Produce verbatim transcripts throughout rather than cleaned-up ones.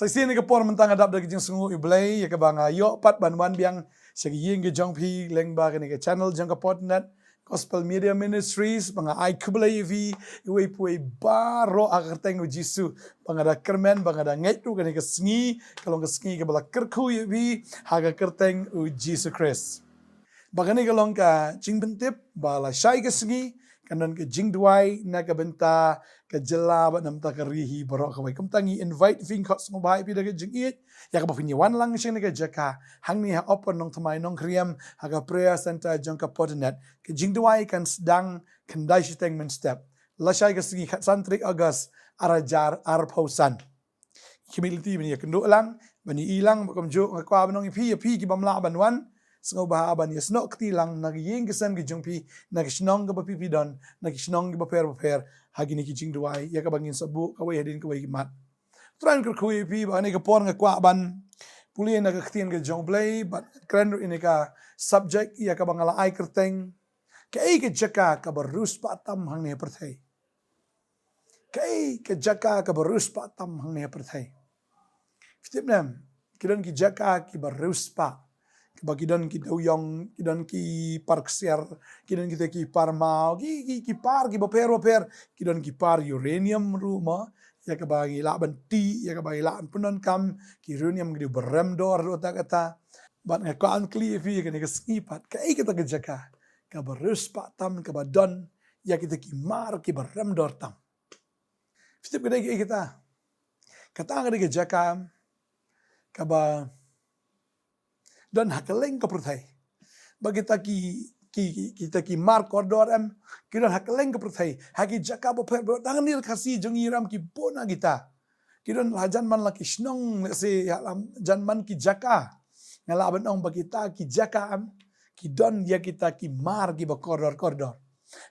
Te shisien ha kane ka por mynta nga dap da ka jingsngew ïa U Blei ïa kaba nga ïoh pat ban wan biang sha ka ïing ka jong phi lyngba kane ka channel jong ka Podnet Gospel Media Ministries, ba nga ai khublei ïa phi iwei pa iwei baroh ha ka kyrteng U Jisu. Ba nga da kyrmen, ba nga da ngeit ruh kane ka sngi ka long ka sngi kaba la kyrkhu ïa phi ha ka kyrteng U Jisu Khrist. Ba kane ka long ka jingpyntip ba lashai ka sngi kan don ka jingduwai na ka bynta ka jylla bad na ka bynta ka ri hi baroh kawei. Kumta ngi invite phi, ngi khot sngewbha ïa phi da ka jingïeit ïa kaba phin ïa wan lang sha kane ka jaka hangne ha Upper Nongthymmai Nongkriem ha ka prayer center jong ka Podnet. Ka jingduwai kan sdang khyndai shiteng mynstep, lashai ka sngi, khatsan tarik August, ar hajar arphew san. Ki mih lynti ban ïakynduh lang, ban ïohi lang, bad kumjuh nga kwah ban ong ïa phi, ïa phi ki bym lah ban wan, sngewbha ban ïasnoh kti lang na ka ïing ka sem ka jong phi, na ka shnong kaba phi phi don, na ki shnong kiba pher bapher, ha kine ki jingduwai ïa kaba ngin sa buh kawei hadien kawei ki mat. Trai un kyrkhu ïa phi, ba ha kane ka por nga kwah ban pule na ka ktien ka jong U Blei, bad kren ruh ïa kane ka subject ïa kaba nga la ai kyrteng: Kaei ka jaka kaba riewspah tam hangne ha pyrthei? Kaei ka jaka kaba riewspah tam hangne ha pyrthei? Phi tip ne em, ki don ki jaka kiba riewspah, kiba ki don ki dewïong, ki don ki par ksiar, ki don kita ki par maw, ki, ki, ki par kiba pher bapher, ki don ki par uranium ruh mo, ïa kaba ngi lah ban tih, ïa kaba ngi lah ban pyndonkam, ki uranium ki dei ba rem dor ruh kata kata. Bad nga kwah ban kylli ïa phi ha kane ka sngi pat, kaei kata ka jaka kaba riewspah tam kaba don ïa kita ki mar kiba rem dor tam? Phi tip ka dei kaei kata? Kata ka dei ka jaka kaba don ha kylleng ka pyrthei. Ba kita ki, ki, ki, kita ki mar kordor em, ki don ha kylleng ka pyrthei, ha ki jaka bapher bapher. Tang ha Ri Khasi jong ngi ruh em ki bun ha kita. Ki don la jan man la ki shnong, lehse ïa la jan man ki jaka. Nga lah ban ong ba kita ki jaka em, ki don ïa kita ki mar kiba kordor kordor.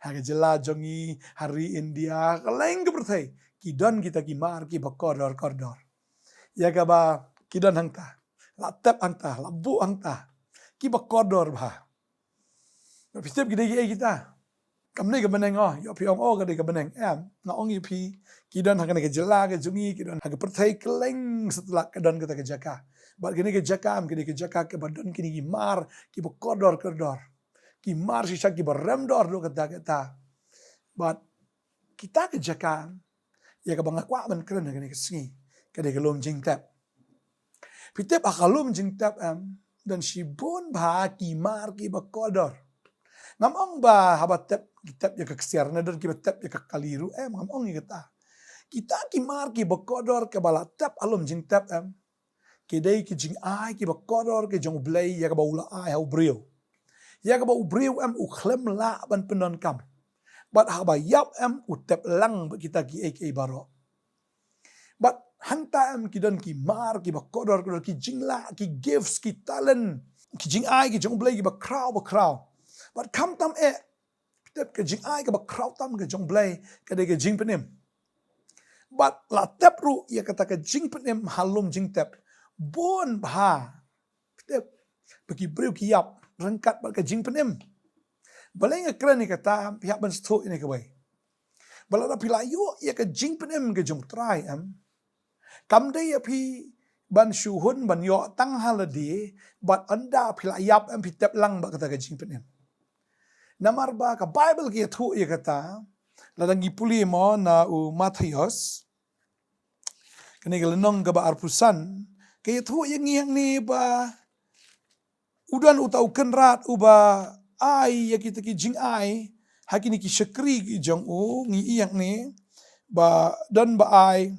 Ha ka jylla jong ngi, ha ri India, ha kylleng ka pyrthei, ki don kita ki mar kiba kordor kordor. Ïa kaba ki don hangta, la tep hangta, la buh hangta, kiba kordor bha. Phi tip ki dei kiei kita? Kam dei ka bneng, oh, ïoh phi ong, oh, ka dei ka bneng. Em, nga ong ïa phi, ki don ha kane ka jylla ka jong ngi, ki don ha ka pyrthei kylleng satlak ka don kata ka jaka. Bad kane ka jaka em, kane ka jaka kaba don kine ki mar kiba kordor kordor, ki mar shisha kiba rem dor ruh kata kata. Bad kita ka jaka em, ïa kaba nga kwah ban kren ha kane ka sngi, ka dei ka lum jingtep. Phi tip ha ka lum jingtep em, don shibun bha ki mar kiba kordor. Ngam ong ba haba tep, ki tep ïa ka ksiar, ne don kiba tep ïa ka kali ruh em, ngam ong ïa kata. Kita ki mar kiba kordor kaba la tep ha lum jingtep em, ki dei ki jingai kiba kordor ki jong U Blei ïa kaba u la ai ha u briew. Ïa kaba u briew em u khlem lah ban pyndonkam. Bad haba ïap em u tep lang bad kita kiei kiei baroh. Bad hangta em ki don ki mar kiba kordor kordor, ki jinglah, ki gifts, ki talent, ki jingai ki jong U Blei kiba khraw ba khraw. Bad khamtam eh, phi tip, ka jingai kaba khraw tam ka jong U Blei ka dei ka jingpynim. Bad la tep ruh ïa kata ka jingpynim ha lum jingtep, bun bha, phi tip, ba ki briew ki ïap ryngkat bad ka jingpynim. Balei nga kren ïa kata, phi hap ban sngewthuh ïa kane kawei. Ba lada phi la ïoh ïa ka jingpynim ka jong U Trai em, kam dei ïa phi ban shu hun ban ïoh tang ha lade, bad ynda phi la ïap em phi tep lang bad kata ka jingpynim. Namar ba ka Baibl ka ïathuh ïa kata, lada ngi pule mo na u Mathaios, kane ka lynnong kaba arphew san, ka ïathuh ïa ngi hangne ba u don uta u kynrad uba ai ïa kita ki jingai ha kine ki shakri ki jong u. Ngi ïohi hangne ba don ba ai,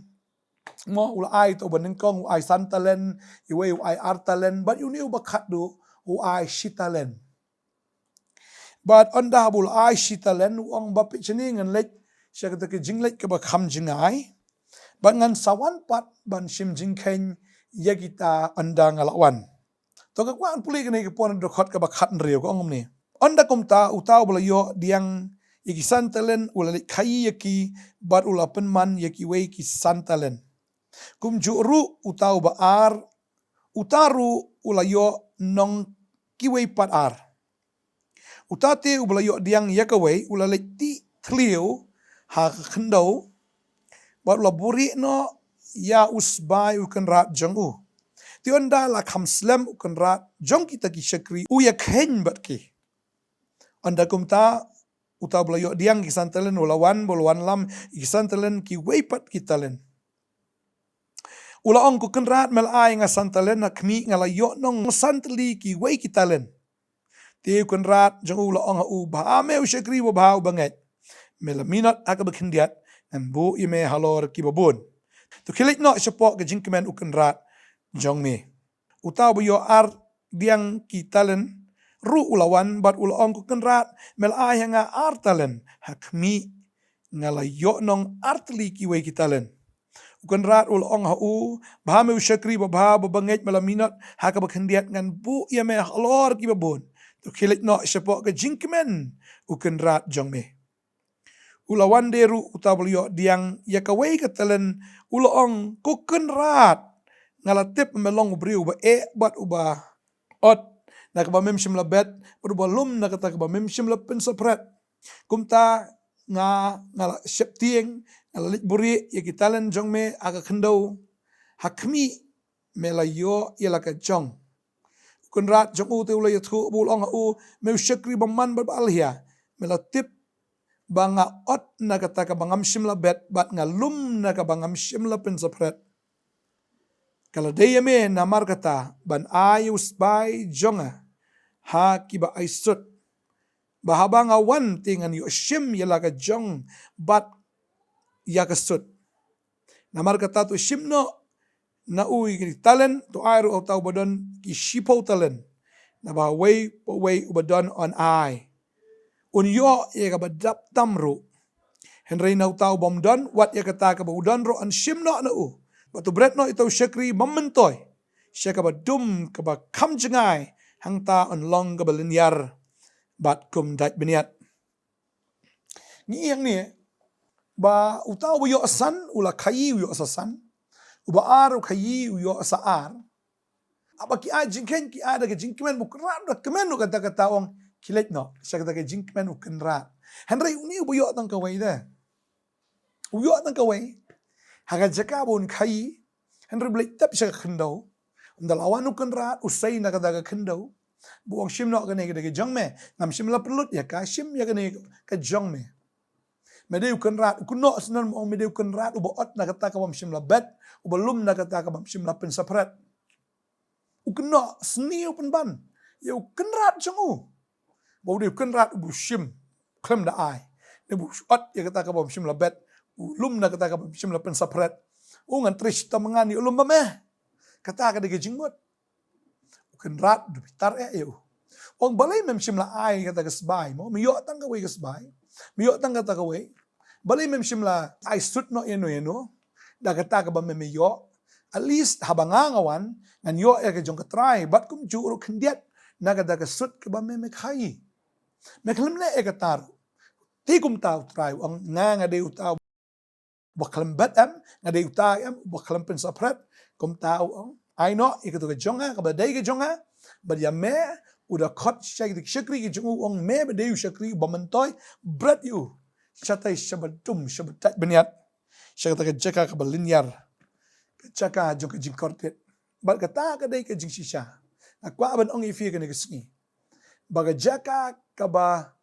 mo, u la ai uta uba nyngkong u ai san talent, iwei u ai ar talent, bad une uba khatduh u ai shi talent. Bad ynda haba u la ai shi talent u ong ba, peit shane, ngan leit sha kata ka jingleit kaba kham jngai, bad ngan sa wan pat ban shim jingkheiñ ïa kita ynda nga la wan. To nga kwah ban pule kane ka por na dkhot kaba khathynriew, ka ong kumne: Ynda kumta uta uba la ïoh pdiang ïa ki san talent u la leit khaïi ïa ki, bad u la pynman ïa kiwei ki san talent. Kumjuh ruh uta uba ar, uta ruh u la ïoh nong kiwei pat ar. Uta te uba la ïoh pdiang ïa kawei u la leit tih thliew ha ka khyndew, bad u la buhrieh noh ïa u sbai u kynrad jong u. Te ynda la kham slem u kynrad jong kita ki shakri u ïa kheiñ bad ki. Ynda kumta uta u ba la ïoh diang ki san talent u la wan, ba u la wanlam ïa ki san talent kiwei pat ki talent. U la ong, ko kynrad, me la ai nga san talent, ha khmih nga la ïoh nong san tylli kiwei ki talent. Te u kynrad jong u u la ong ha u, bha me u shakri babha u bangeit. Me la minot ha kaba khyndiat, ngan buh ïa me halor kiba bun. To khie leit noh shapoh ka jingkmen u kynrad jong me. Uta u ba ïoh ar diang ki talent ruh u la wan bad u la ong, ko kynrad, me la ai ha nga ar talent, ha khmih nga la ïoh nong ar tylli kiwei ki talent. U kynrad u la ong ha u, bha me u shakri babha ba bangeit, me la minot ha kaba khyndiat, ngan buh ïa me halor kiba bun. To khie leit noh shapoh ka jingkmen u kynrad jong me. U la wan de ruh uta u ba la ïoh diang ïa kawei ka talent, u la ong, ko kynrad, nga la tip me long u briew uba eh bad uba ot na kaba mem shym la bet, bad uba lum na kata kaba mem shym la pynsaphriang. Kumta nga, nga la sheptieng, nga la leit buhrieh ïa ki talent jong me ha ka khyndew. Ha khmih me la ïoh ïa la ka jong. U kynrad jong u te u la ïathuh bad u la ong ha u, me u shakri bymman bad balhia. Me la tip ba nga ot na kata kaba ngam shym la bet bad nga lum na kaba ngam shym la pynsaphriang. Ka la dei ïa me namar kata ban ai ïa u sbai jong nga ha kiba ai sut, ba haba nga wan te ngan ïoh shim ïa la ka jong bad ïa ka sut. Namar kata to shim noh na u ïa ki talent, to ai ruh ha uta u ba don ki shiphew talent. Naba uwei pa uwei u ba don yn ai, un ïoh ïa kaba dap tam ruh. Hynrei na uta u bym don, wat ïa kata kaba u don ruh yn shim noh na u, bad to bret noh ïa uta u shakri bym myntoi sha kaba dum kaba kham jngai, hangta yn long kaba lynñiar bad kum dait bniat. Ngi ïohi hangne ba uta u ba ïoh san u la khaïi, u ïoh sa san. U ba ar u khaïi, u ïoh sa ar. Haba ki ai jingkheiñ ki ai da ka jingkmen, u kynrad u da kmen ruh, kata kata u ong, khie leit noh sha kata ka jingkmen u kynrad. Hynrei une u ba ïoh tang kawei de, u ïoh tang kawei. Ha ka jaka ba un khaïi, hynrei u ba leit tep sha ka khyndew. Ynda la wan u kynrad u sei na kata ka khyndew, ba u ong, shim noh kane, ka dei ka jong me. Ngam shym la pynlut ïa ka, shim ïa kane ka jong me. Me dei u kynrad, u kynnoh syndon, u ong, me dei u kynrad u ba ot na kata ka bym shym la bet, u ba lum na kata ka bym shym la pynsaphriang. U kynnoh sniew pynban ïa u kynrad jong u, ba u dei u kynrad u ba u shim khlem da ai, ne ba u ot ïa kata ka bym shym la bet, u lum na kata ka bym shym la pynsaphriang. U, ngan trei shitom ngan ïa u lum ba me. Kata ka dei ka jingmut. U kynrad u da bitar eh ïa u. U ong, balei mem shym la ai kata ka sbai mo? Me ïoh tang kawei ka sbai, me ïoh tang kata kawei. Balei mem shym la ai sut noh ïa no ïa no da kata kaba mem ïoh? At least haba nga nga wan, ngan ïoh ïa ka jong ka trai, bad kumjuh ruh khyndiat na kata ka sut kaba me me khaïi. Me khlem leh ïa kata ruh. Te kumta u trai u ong, nga nga dei uta u ba khlem bet em, nga dei uta em u ba khlem pynsaphriang. Kumta u ong, ai noh ïa kata ka jong nga, kaba dei ka jong nga. Bad ïa me, u da khot sha ki shakri ki jong u, u ong, me ba dei u shakri u bym myntoi, bret ïa u shatai shaba dum, shaba dait bniat, sha kata ka jaka kaba lynñiar, ka jaka jong ka jingkordit. Bad kata ka dei ka jingshisha nga kwah ban ong ïa phi kane ka sngi, ba ka jaka kaba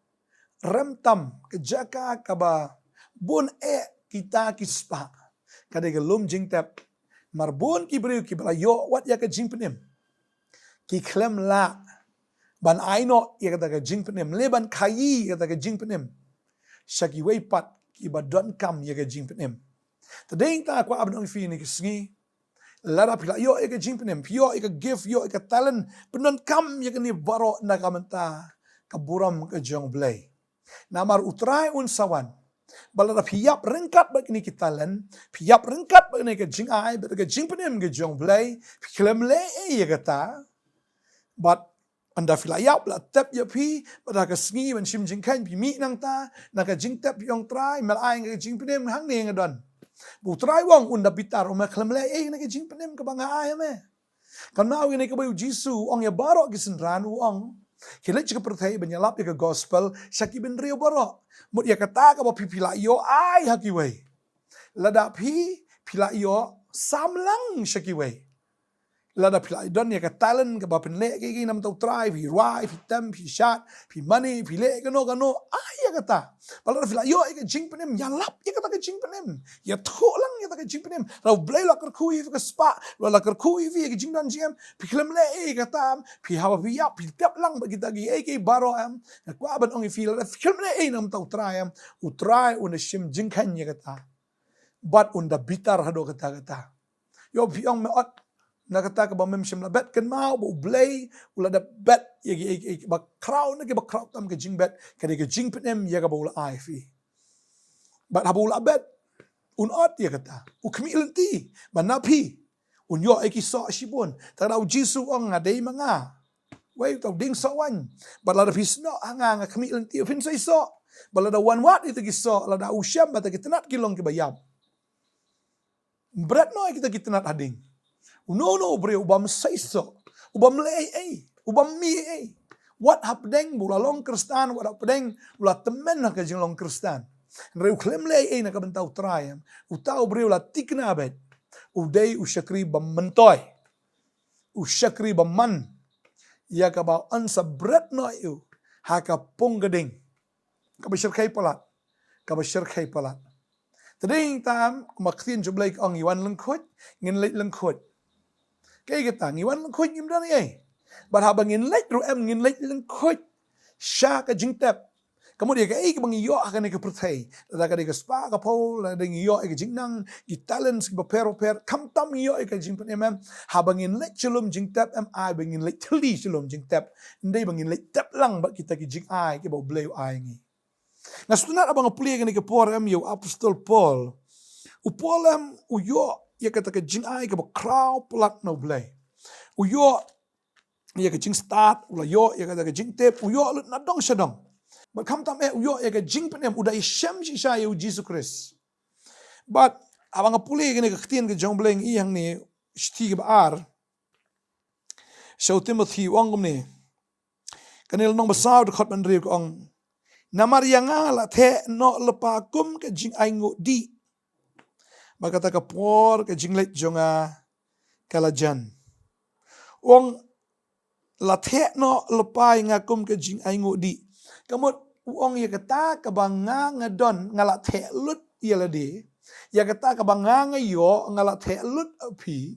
rem tam, ka jaka kaba bun eh kita ki spah, ka dei ka lum jingtep. Namar bun ki briew kiba la ïoh wat ïa ka jingpynim, ki khlem lah ban ai noh ïa kata ka jingpynim, leh ban khaïi ïa kata ka jingpynim sha kiwei pat kiba donkam ïa ka jingpynim. Te dei kata nga kwah ban ong ïa phi kane ka sngi, lada phi la ïoh ïa ka jingpynim, phi ïoh ïa ka gift, ïoh ïa ka talent, pyndonkam ïa kane baroh na ka bynta ka burom ka jong U Blei. Namar U Trai un sa wan. Bad lada phi ïap ryngkat bad kine ki talent, phi ïap ryngkat bad kine ki jingai, bad ka jingpynim ka jong U Blei, phi khlem leh ei ïa kata. Bad ynda phi la ïap, la tep ïa phi, bad ha ka sngi ban shim jingkheiñ phi mih nangta na ka jingtep jong U Trai, me la ai ka jingpynim, hangne nga don. Bad U Trai u ong, un da bitar, u ong, me khlem leh ei na ka jingpynim kaba nga ai ha me. Kynmaw ïa kane kaba u Jisu u ong ïa baroh ki synran, u ong, khie leit sha ka pyrthei ban ïalap ïa ka gospel sha ki bynriew baroh. Mut ïa kata kaba phi, phi la ïoh, ai ha kiwei. Lada phi, phi la ïoh sam lang sha kiwei. Lada phi la don ïa ka talent kaba phin leh kiei kiei namar U Trai, phi rwai, phi tem, phi shad, phi mane, phi leh kano kano, ai ïa kata. Bad lada phi la ïoh ïa ka jingpynim, ïalap ïa kata ka jingpynim. Ïathuh lang ïa kata ka jingpynim. Lada U Blei u la kyrkhu ïa phi ka spah, lada u la kyrkhu ïa phi ïa ka jingdon jingem, phi khlem leh ei kata, phi haba phi ïap, phi tep lang bad kita kiei kiei baroh em. Nga kwah ban ong ïa phi, lada phi khlem leh ei namar U Trai em, U Trai un da shim jingkheiñ ïa kata. Bad un da bitar haduh katta katta. Ïoh phi ong me ot na kata kaba mem shym la bet, kynmaw ba U Blei u la da bet ïa ki, ïa ki, ïa ki ba khraw, na ki ba khraw tam ka jingbet, ka dei ka jingpynim ïa kaba u la ai phi. Bad haba u la bet, un ot ïa kata, u khmih lynti, ba na phi un ïoh ïa ki soh shibun. Te lada U Jisu u ong nga dei ma nga, wei, uta u dieng soh waiñ. Bad lada phi snoh ha nga, nga khmih lynti, phin sei soh. Bad lada wan wad ïa kita ki soh, lada u shem ba kita ki tnat ki long kiba ïap, bret noh ïa kita ki tnat ha ding. Uno uno u briew u bym sei soh, u bym leh ei ei, u bym mih ei ei, wat hapdeng ba u la long Khristan, wat hapdeng u la tymmen ha ka jinglong Khristan, hynrei u khlem leh ei ei na ka bynta U Trai em, uta u briew la thikna beit, u dei u shakri ba myntoi, u shakri ba man. Ïa kaba yn sa bret noh ïa u ha ka pung ka ding, kaba shyrkhei palat, kaba shyrkhei palat. Te dei tam, kumba ka ktien jong U Blei ka ong, ngi wan lyngkhuid, ngin leit lyngkhuid. Kaei kata, ngi wan lyngkhuid, ngim don ei ei. Bad haba ngin leit ruh em, ngin leit lyngkhuid sha ka jingtep. Ka mut ïa kaei kaba ngi ïoh ha kane ka pyrthei, lada ka dei ka spah ka phew, lada ngi ïoh ïa ka jingnang, ki talents kiba pher ba pher, khamtam ngi ïoh ïa ka jingpynim em, haba ngin leit sha lum jingtep em, ai ba ngin leit thylli sha lum jingtep. Ym dei ba ngin leit tep lang bad kita ki jingai kiba U Blei u ai ngi. Nga sngewtynnat haba nga pule kane ka por em ïa u apostol Paul. U Paul em u ïoh ïa kata ka jingai kaba khraw palat na U Blei. U ïoh ïa ka jingstad, u la ïoh ïa kata ka jingtip, u ïoh lut na dong sha dong. Bad khamtam eh u ïoh ïa ka jingpynim, u da ïashem shisha ïa U Jisu Khrist. Bad haba nga pule kane ka ktien ka jong U Blei, ngi ïohi hangne, shithi kaba ar sha u Timothi, u ong kumne. Kane lynnong ba saw, dkhot ba hynriew ka ong, namar ïa nga la theh noh lypa kum ka jingainguh dih, ba kata ka por ka jingleit jong nga ka la jan. U ong la theh noh lypa ïa nga kum ka jingainguh dih. Ka mut u ong ïa kata kaba nga nga don, nga la theh lut ïa lade. Ïa kata kaba nga nga ïoh, nga la theh lut ha phi.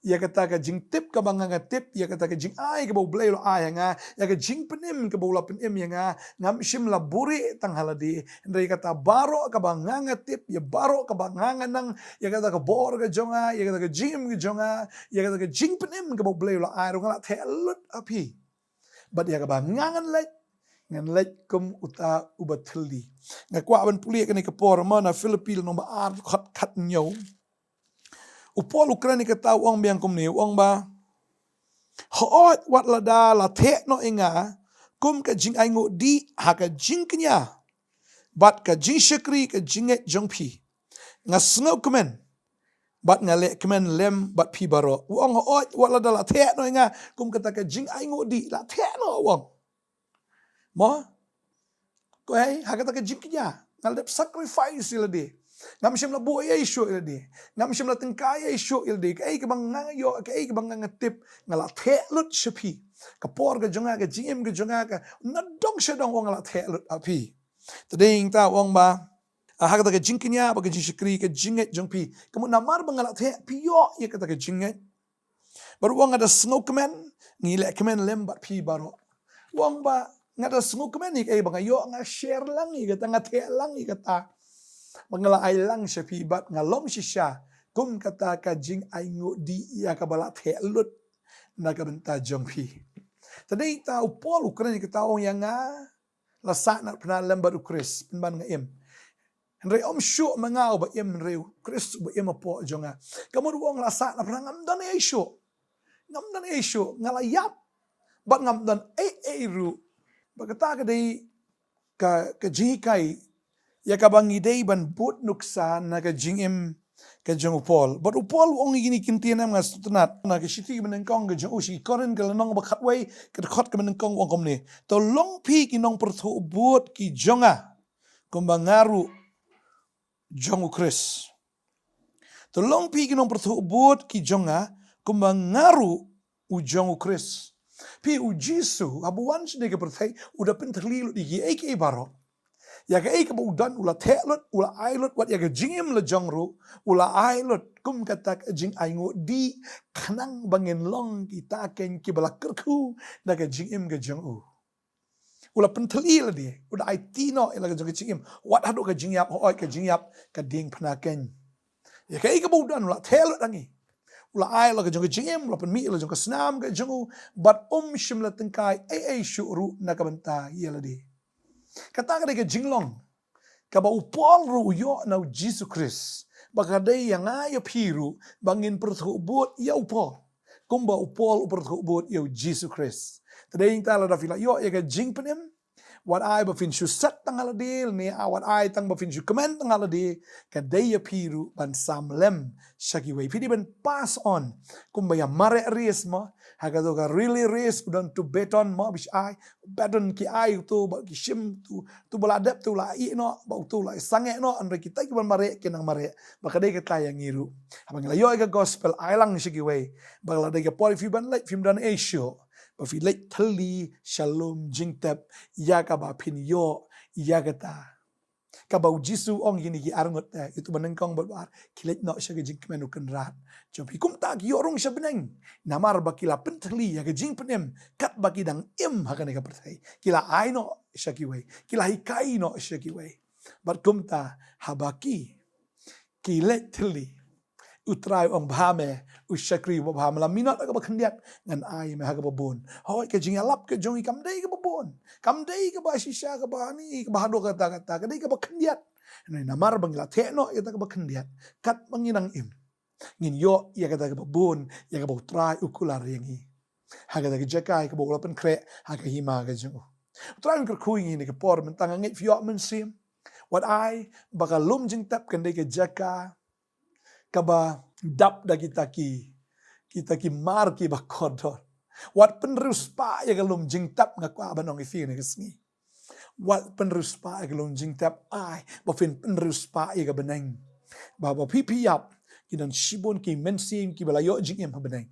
Ïa kata ka jingtip kaba nga nga tip, ïa kata ka jingai kaba U Blei u la ai ha nga, ïa ka jingpynim kaba u la pynim ïa nga, ngam shym la buhrieh tang ha lade. Hynrei kata baroh kaba nga nga tip, ïa baroh kaba nga nga nang, ïa kata ka bor ka jong nga, ïa kata ka jingim ka jong nga, ïa kata ka jingpynim kaba U Blei u la ai ruh, nga la theh lut ha phi. Bad ïa kaba nga ngan leit, ngan leit kum uta uba thylli. Nga kwah ban pule kane ka por mo na Philippi lynnong ba ar, dkhot khathynñiew. U Paul u kren ïa kata, u ong biang kumne, u ong ba, hooid wat lada la theh noh ïa nga kum ka jingainguh dih ha ka jingkñia bad ka jingshakri ka jingngeit jong phi, nga sngewkmen bad nga leh kmen lem bad phi baroh. U ong hooid wat lada la theh noh ïa nga kum kata ka jingainguh dih, la theh noh, u ong. Mo? Ko hei, ha kata ka jingkñia, nga la dep sacrifice ïa lade. Ngam shym la buh ei ei shuh ïa lade. Ngam shym la tyngkai ei ei shuh ïa lade. Kaei kaba nga nga ïoh, kaei kaba nga nga tip, nga la theh lut sha phi. Ka por ka jong nga, ka jingim ka jong nga, ka na dong sha dong, u ong, nga la theh lut ha phi. Te dei ïa kata u ong ba, ah, ha kata ka jingkñia bad ka jingshakri ka jingngeit jong phi. Ka mut namar ba nga la theh, phi ïoh ïa kata ka jingngeit. Bad u ong nga da sngewkmen, ngi leh kmen lem bad phi baroh. U ong ba nga da sngewkmen ïa kaei ba nga ïoh, nga share lang ïa kata, nga theh lang ïa kata. Ba nga la ai lang sha phi bad nga lum shisha kum kata ka jingainguh dih ïa kaba la theh lut na ka bynta jong phi. Te dei ta u Paul u kren ïa kata, u ong ïa nga la sahnarphna lem bad U Khrist pynban nga im. Hynrei ym shuh ma nga uba im, hynrei U Khrist uba im hapoh jong nga. Ka mut u ong la sahnarphna, ngam don ei ei shuh. Ngam don ei ei shuh, nga la ïap. Bad ngam don ei ei ruh. Bad kata ka dei ka, ka jinghikai ïa kaba ngi dei ban bud nuksa na ka jingim ka jong u Paul. Bad u Paul u ong ïa kine ki ktien, em, nga sngewtynnat, na ka shithi kaba nyngkong ka jong u sha ki Korinth, ka lynnong ba khatwei, ka dkhot kaba nyngkong, u ong kumne: To long phi ki nongpyrthuh bud ki jong nga, kumba nga ruh jong U Khrist. To long phi ki nongpyrthuh bud ki jong nga, kumba nga ruh u jong u Khrist. Phi, u Jisu, haba u wan shane ha ka pyrthei, u da pynthylli lut ïa kiei kiei baroh. Ïa kaei kaba u don, u la theh lut, u la ai lut, wat ïa ka jingim la jong ruh, u la ai lut kum kata ka jingainguh dih, khnang ba ngin long kita keiñ kiba la kyrkhu da ka jingim ka jong u. U la pynthylli lade, u da aiti noh ïa la ka jong ka jingim, wat haduh ka jingïap, hooid ka jingïap ka diengphna keiñ. Ïa kaei kaba u don, u la theh lut ha ngi. U la ai la ka jong ka jingim, u la pynmih la jong ka snam ka jong u, bad um shym la tyngkai ei ei shuh ruh na ka bynta ïa lade. Kata ka dei ka jinglong kaba u Paul ruh u ïoh na u Jisu Khrist, ba ka dei ïa nga ïa phi ruh ba ngin pyrthuh bud ïa u Paul, kumba u Paul u pyrthuh bud ïa u Jisu Khrist. Te dei nangta lada phi la ïoh ïa ka jingpynim, wat ai ba phin shu set tang ha lade, ne a wat ai tang ba phin shu kmen tang ha lade, ka dei ïa phi ruh ban sam lem sha kiwei. Phi dei ban pass on, kumba ïa mareh race mo, ha kato ka relay race, u don uto u baton mo, ba shi ai baton ki ai uto, ba ki shim uto, uto ba la dep uto la ïeh noh, ba uto la sangeh noh, hynrei kita kiban mareh kin nang mareh. Ba ka dei kata ïa ngi ruh. Haba ngi la ïoh ïa ka gospel, ai lang sha kiwei. Ba lada ka por ïa phi ban leit, phim don ei shuh, ba phi leit thylli sha lum jingtep, ïa kaba phin ïoh ïa kata kaba u Jisu u ong ïa kine ki arngut, eh, ïa uto ba nyngkong bad ba ar, ki leit noh sha ka jingkmen u Kynrad jong phi. Kumta ki ïoh rung sha bneng, namar ba ki la pynthylli ïa ka jingpynim katba ki dang im ha kane ka pyrthei. Ki la ai noh sha kiwei, ki la hikai noh sha kiwei. Bad kumta haba ki, ki leit thylli, u Trai u ong, bha me, u shakri uba bha, me la minot ha kaba khyndiat, ngan ai me ha kaba bun. Hooid, ka jingïalap ka jong ngi kam dei kaba bun, kam dei kaba shisha, kaba ani, kaba haduh kata kata, ka dei kaba khyndiat. Hynrei namar ba ngi la theh noh ïa kata kaba khyndiat, katba ngi nang im, ngin ïoh ïa kata kaba bun, ïa kaba u Trai u kular ïa ngi ha kata ka jaka kaba u la pynkhreh ha ka hima ka jong u. U Trai un kyrkhu ïa ngi ha kane ka por mynta. Nga ngeit phi ïoh mynsiem. Wat ai ba ka lum jingtep kan dei ka jaka kaba dap da kita ki, kita ki mar kiba kordor. Wat pynriewspah ïa ka lum jingtep, nga kwah ban ong ïa phi ha kane ka sngi. Wat pynriewspah ïa ka lum jingtep, ai ba phin pynriewspah ïa ka bneng. Ba, ba phi, phi ïap, ki don shibun ki mynsiem kiba la ïoh jingim ha bneng.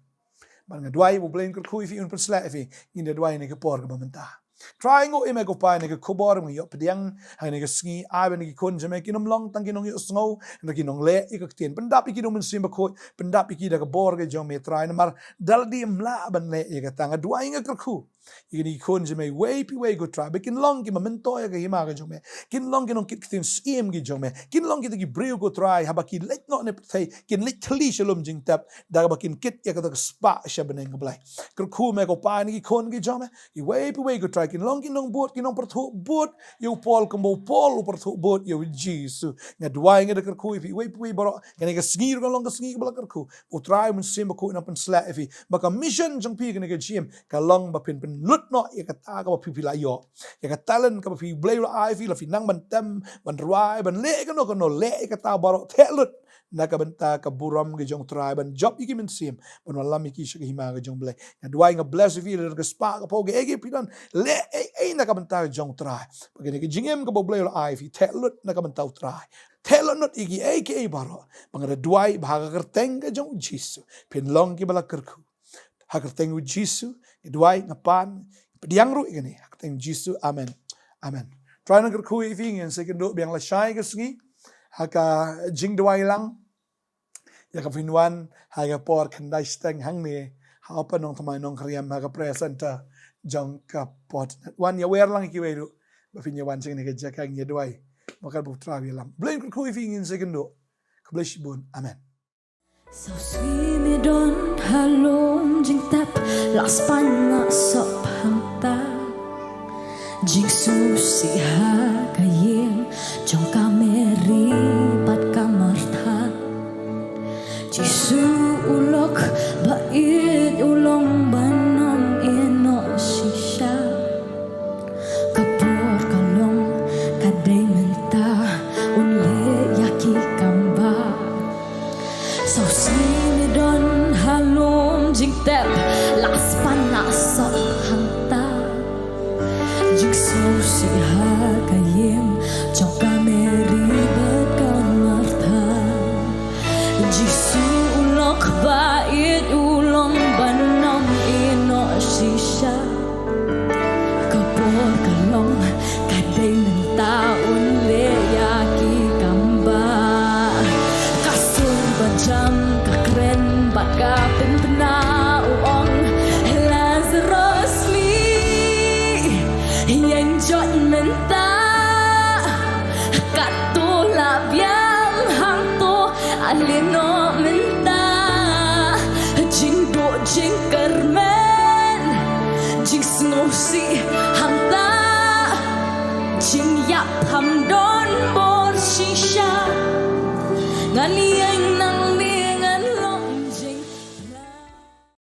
Bad nga duwai ba u Blei un kyrkhu ïa phi, un pynshlur ïa phi. Ngin da duwai ha kane ka por kaba mynta. Trai, nguh ïa me ko Pa ha kane ka khubor ba ngi ïoh pdiang ha kane ka sngi. Ai ba kine ki khun jong me kin ym long tang ki nongïohsngew, hynrei ki nongleh ïa ka ktien. Pyndap ïa ki da u Mynsiem Bakhuid, pyndap ïa ki da ka bor ka jong me Trai, namar da lade ym lah ban leh ïa kata. Nga duwai, nga kyrkhu ïa kine ki khun jong me iwei pa iwei ko Trai, ba kin long kiba myntoi ha ka hima ka jong me, kin long ki nongkit ktien syiem ki jong me, kin long kita ki briew ko Trai, haba ki leit noh na ka pyrthei, kin leit thylli sha lum jingtep, da kaba kin kit ïa kata ka spah sha bneng, ko Blei. Kyrkhu me ko Pa ha kine ki khun ki jong me iwei pa iwei ko Trai, kin long ki nongbud, ki nongpyrthuh bud ïa u Paul kumba u Paul u pyrthuh bud ïa u Jisu. Nga duwai, nga da kyrkhu ïa phi iwei pa iwei baroh. Kane ka sngi ruh kan long ka sngi kaba la kyrkhu. U Trai, u Mynsiem Bakhuid un pynshlur ïa phi, ba ka mission jong phi ha kane ka jingim ka long ba phin pynlut noh ïa kata kaba phi, phi la ïoh, ïa ka talent kaba phi, u Blei u la ai ïa phi, lada phi nang ban tem, ban rwai, ban leh kano kano, leh ïa kata baroh, theh lut na ka bynta ka burom ka jong u Trai, ban jop ïa ki mynsiem, ban wallam ïa ki sha ka hima ka jong u Blei. Nga duwai, nga bless ïa phi, lada ka spah ka phew, kaei kaei phi don, leh ei ei na ka bynta ka jong u Trai. Ba kane ka jingim kaba u Blei u la ai ïa phi, theh lut na ka bynta u Trai. Theh lut noh ïa kiei kiei baroh. Ba nga da duwai ba ha ka kyrteng ka jong u Jisu phin long kiba la kyrkhu. Ha ka kyrteng u Jisu nga duwai, nga pan, pdiang ruh ïa kane ha ka kyrteng u Jisu. Amen. Amen. Trai un kyrkhu ïa phi. Ngin sa ïakynduh biang lashai ka sngi ha ka jingduwai lang ïa kaba phin wan ha ka por khyndai shiteng hangne ha Upper Nongthymmai Nongkhriam, ha ka prayer center jong ka Port. Wan ïawer lang ïa kiwei ruh ba phin ïa wan sha kane ka jaka. Ngin ïa duwai. Ba ka, ba u Trai u ïalam. Blei un kyrkhu ïa phi. Ngin sa ïakynduh. Khublei shibun. Amen. Saw sngi me don ha lum jingtep, la span la sop hangta. Jingsngewsih ha ka ïing jong ka Mary bad ka Martha. Jisu u lok ba ïeit, u long ban ym ïehnoh shisha. Ka por ka long, ka dei mynta, un leh ïa ki kam bha. Saw sngi me don ha lum jingtep, la span la sop hangta. Jingsngewsih ha ka Ïeh noh mynta, jingduh jingkyrmen, jingsngewsih hangta, jingïap hamduh.